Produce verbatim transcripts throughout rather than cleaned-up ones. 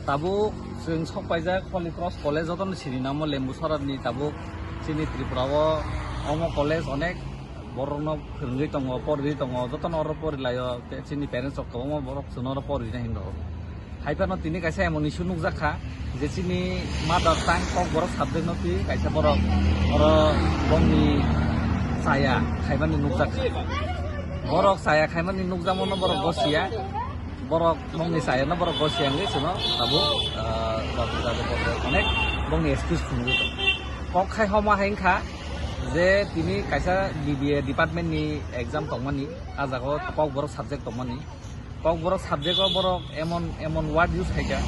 Tabuk chwng sok paijak Holy Cross College, jotono sini namo Lembuchorani. Tabuk chini Tripura o omo college onek borokno phwrwngwi tongo, porwi tongo, jotono oro porilaio, tei chini parents rok kwbangma borok chwngno oro porwina hinwi rwo. Hai phano tini kaisa emon issue nukjak kha je chini mother tongue Kokborok subject no twi kaisa borok oro bongni chaya khaimani nukjak kha. Borok chaya khaimani nukjakmano borok gosiya. Borok bongni chayano borok gosiya wngwi chwngno tabuk, ah, jati jati borok onek bongni excuse phunugwi tongo. Kok khai homa hai wngkha je tini kaisa B B A department ni exam tongmani, ah jaga o Kokborok subject tongmani. Kokborok subject o borok emon emon word use khaikha,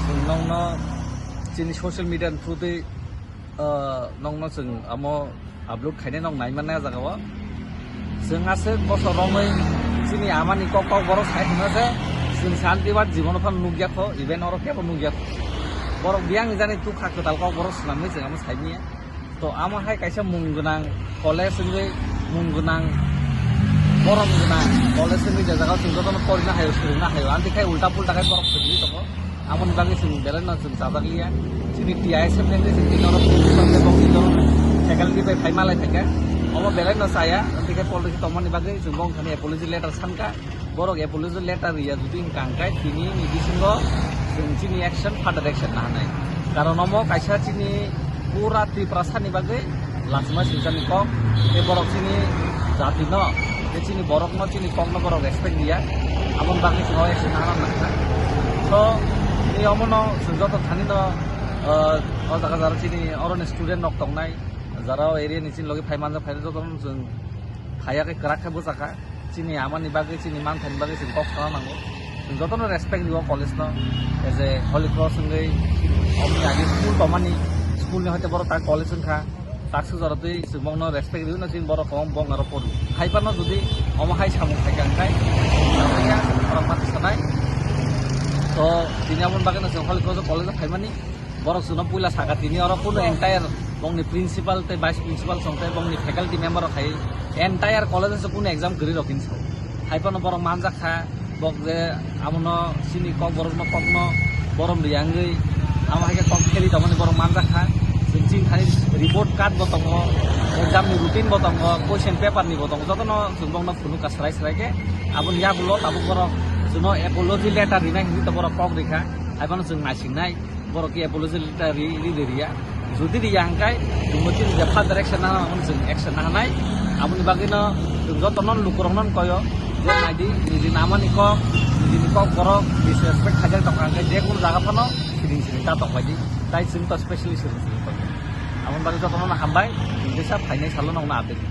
chwng nokno chini social media ni through twi ah, nokno chwng amo upload khainai nok nai mannai ah jaga o. Chwng aswk bosor romwi chini amani kok Kokborok sai hwnma se chwng santi bar jibono phano nukya kho, even oro kebo nukya kho. Borok biyang jani tukha kwtal Kokborok swnamwi chwng amo sai manya. To amo hai kaisa mung gwnang college wngwi mung gwnang borom gwnang college wngwi je jaga o chwng jotono porina haio, swrwngna haio, amtwi khai ulta pulta khai borok swrwngwi tongo. Aboni bagwi chwng belai no chwng chajak liya. Chini T I S F ni chwng tini oro principal tei bokni oro faculty bai phai malai phaikha. Omo belai no chaya, tei khe politics tongmani bagwi chwng bo wngkha ni apology letter sankha. Borok apology letter riya jodi wngkha hwnkhe tini ni bisingo chwng chini action, further action nahanai. Karon omo kaisa chini pura Tiprasa ni bagwi lachima swijani kok, tei borok chini jati no, tei chini borok no, chini kok no borok respect liya, aboni bagwi chwng o action nahana nangkha. So, tei omo no chwng joto thani no, ah, o jaga jara chini oro ni student rok tongnai, jara o area ni chini logi phai manjak phai joto no chwng phaiya khe kwrak khe bwchakha. Chini amani bagwi, chini manthani bagwi chwng kok sana nango. Chwng jotono respect rwo college no. As a Holy Cross wngwi omni age school tongmani, school ni hoite borok tak college wngkha. Tak sujaro twi chwng bongno respect rwino chini borok kwbang bong aro poru. Hai phano jodi omo hai samung khaikha hwnkhe, borok mati sanai. To, tini aboni bagwino chwng Holy Cross college o phaimani. Borok chwngno puila saka tini oro kunu entire bongni principal tei vice principal song tei bongni faculty member rok khai entire college o kunu exam kwrwi rok hinwi sao. Hai phano borok manjak kha, bok je abono chini kok borokno kokno borom riya wngwi amo hai khe kok kheli tongmani borok manjak kha. Chwng chini thani report card bo tongo, exam ni routine bo tongo, question paper ni bo tongo, jotono chwng bokno phunukha swrai swrai khe. Aboni yagulo tabuk borok chwngno apology letter rinai hinwi to borok kok rikha, hai phano chwng naisingnai. Borok khe apology letter ri, ri, ri, riya. Jodi riya hwnkhe, chwngbo chini je further action nana, omono chwng action nahanai. Aboni bagwino chwng jotono lukurokno koyo, je naidi, nijini amani kok, nijini kok borok disrespect khaijak tongkha hwnkhe, je kunu jaga phano siring siring ta tongbaidi. Tai chwng to specially siring siring tongdi. Aboni bagwi jotono hambai, chwng teisa phainai salo nokno update.